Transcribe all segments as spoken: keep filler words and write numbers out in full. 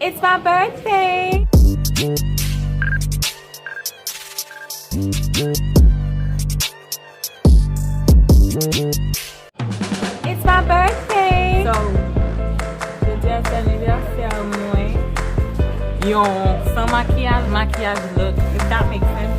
It's my birthday! It's my birthday! So, jodi a se anivèsè mwen. Yon san makiyaj, makiyaj look, if that makes sense.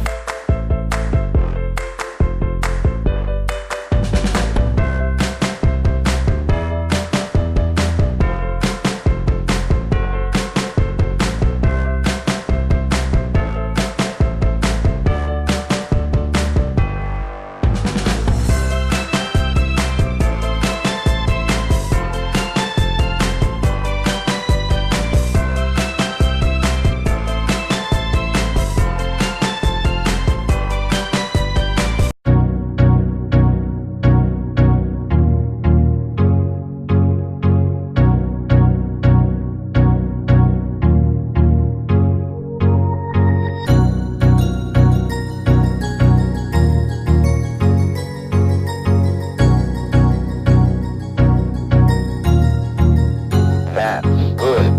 That's good.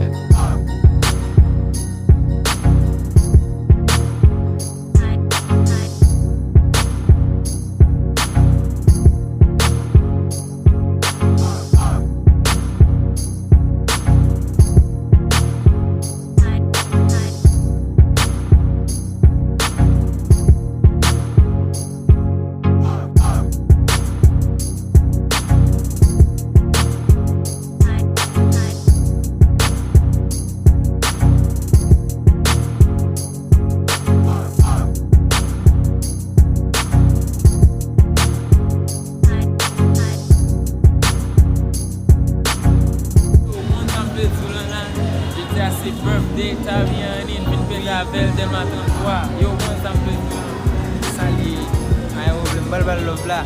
Ou konn sa m vle di w lan la, jodi a se birthday Tariani, m vin fete avè l, Dèlma trannntwa. Yo, ou konn sa m vle di w lan. Salye, pa gen pwoblèm, ba l, ba l love la.